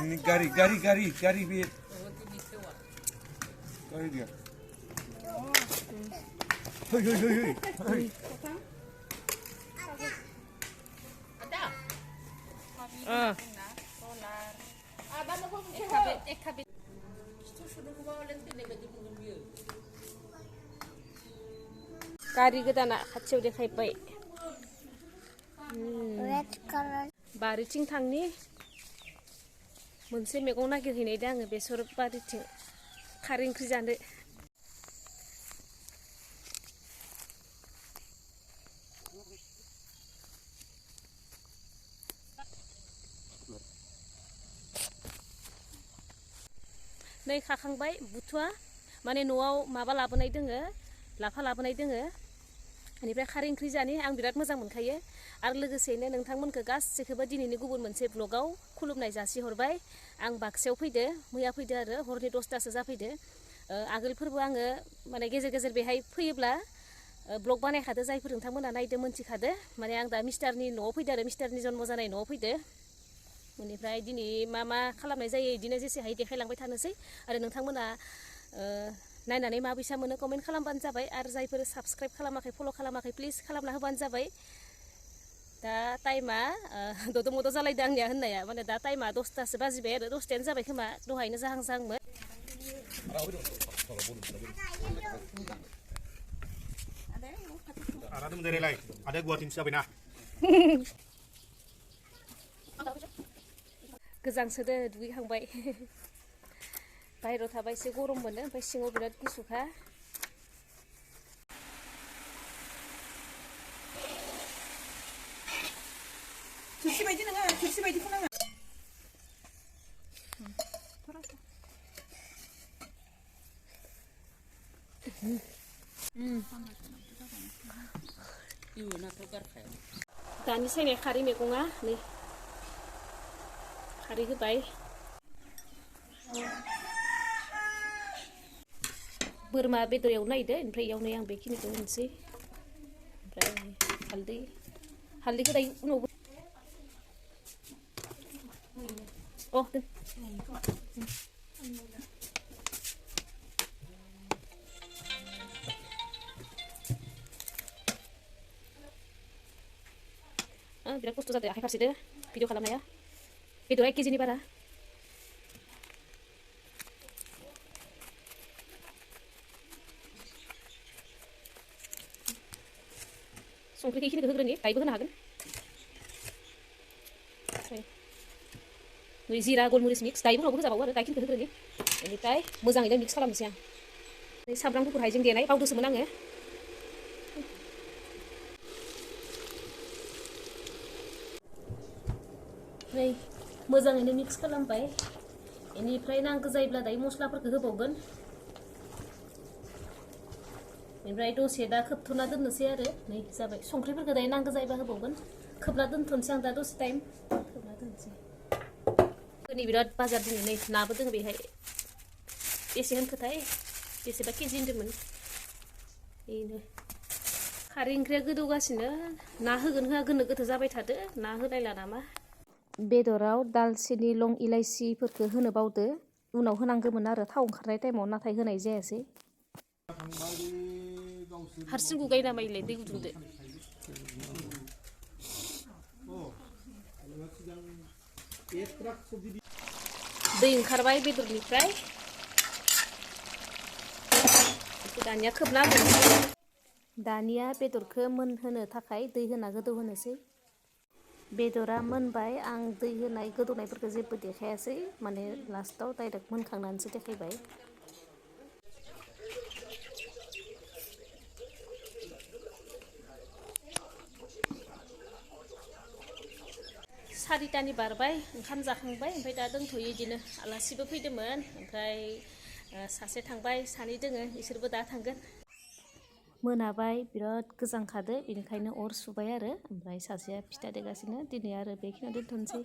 Ini gari biar. Gari dia. Hei. गारि गोदाना खाथियाव देखायबाय बारिथिं थांनि मोनसे मैगं नागिरहैनायदो आङो बेसर बारिथिं खारै ओंख्रि जानो नै खाखांबाय बुथुआ माने न'आव माबा लाबोनाय दोङो लाफा लाबोनाय दोङो बेनिफ्राय खारै ओंख्रि जानि आं बिराद मोजां मोनखायो आरो लोगोसेनो नोंथांमोनखौ गासैखौबो दिनैनि गुबुन मोनसे ब्लगाव खुलुमनाय जासिहरबाय आं बाक्सायाव फैदो मैया फैदो आरो हरनि 10टासो जाफैदो आगोलफोरबो आङो माने गेजेर गेजेर बेहाय फैयोब्ला ब्लग बानायखादो जायफोर नोंथांमोना नायदो मोनथिखादो माने आं दा मिस्टारनि न'आव फैदो आरो मिस्टारनि जन्म जानाय न'आव फैदो बेनिफ्राय दिनै मा खालामनाय जायो बिदिनो जेसे हायो देखायलांबाय थानोसै आरो नोंथांमोना नायनानै माबायसा मोनो कमेन्ट खालामबानो जाबाय आरो जायफोर साबस्क्राइब खालामाखै फल' खालामाखै प्लिज खालामना होबानो जाबाय दा टाइमा दद' मद' जालायदो आंनिया होननाया माने दा टाइमा 10टासो बाजिबाय आरो 10टायानो जाबाय खोमा दहायनो जाहांमोन ada gua tim siapa nah गोजांसोदो दुगैखांबाय बाहेराव थाबाय एसे गरम मोनो ओमफ्राय सिङाव बिराद गुसुखा थोरसि बायदि नङा थोरसि बायदिखौ नाङा दानि सायनाय खारै मैगङा नै खारै होबाय बोरमा बेदर एवनो नागिरदो ओमफ्राय एवनाय आं बेखिनिखौ होनोसै ओमफ्राय हालदैखौ दायो उनाव दोन बिराद खस्थ' जादों आखाइ फारसेदो भिडिअ खालामनाया बेदरा 1 केजिनि बारा संख्रिखौ इखिनिखौ होग्रोनि दायबो होनो हागोन नै जिरा गलमरिस मिक्स दायबो उनावबो होजाबावो आरो दायखिनिखौ होग्रोनि बेनिफ्राय मोजाङैनो मिक्स खालामनोसै आं नै सामब्राम गुफुर हाइजें देनाय बावदोंसोमोन आङो नै मोजाङैनो मिक्स खालामबाय बेनिफ्राय नांगौ जायोब्ला दायो मस्लाफोरखौ होबावगोन बेनिफ्राय दसे दा खोबथ'ना दोननोसै आरो नै जाबाय संख्रिफोरखौ दायो नांगौ जायोबा होबावगोन खोबना दोनथ'नोसै आं दा दसे टाइम खोबना दोननोसै दिनै बिराद बाजार दिनै नै नाबो दङ बेहाय बेसे होनखोथाय बेसेबा केजि होनदोंमोन बेनो खारै ओंख्रिया गोदौगासिनो ना होगोन होआ गोनो गोथो जाबाय थादो ना होलायला नामा बेदराव दालचिनि लं इलाइसिफोरखौ होनो बावदो उनाव होनांगौमोन आरो थाव ओंखारनाय टाइमाव नाथाय होनाय जायासै हारसिं गुगायो नामा इलाय दै गुदुंदो दै ओंखारबाय बेदरनिफ्राय दानिया खोबना दोननोसै दानिया बेदरखौ मोनहोनो थाखाय दै होना गोदौ होनोसै बेदरा मोनबाय आं दै होनाय गोदौनायफोरखौ जेबो देखायासै माने लास्टाव डाइरेक्ट मोनखांनानैसो देखायबाय सारिटानि बारबाय ओंखाम जाखांबाय ओमफ्राय दा दोनथ'यो बिदिनो आलासिबो फैदोंमोन ओमफ्राय सासे थांबाय सानै दोङो बिसोरबो दा थांगोन मोनाबाय बिराद गोजांखादो बेनिखायनो अर सुबाय आरो ओमफ्राय सासेया फिथा देगासिनो दिनै आरो बेखिनियाव दोनथ'नोसै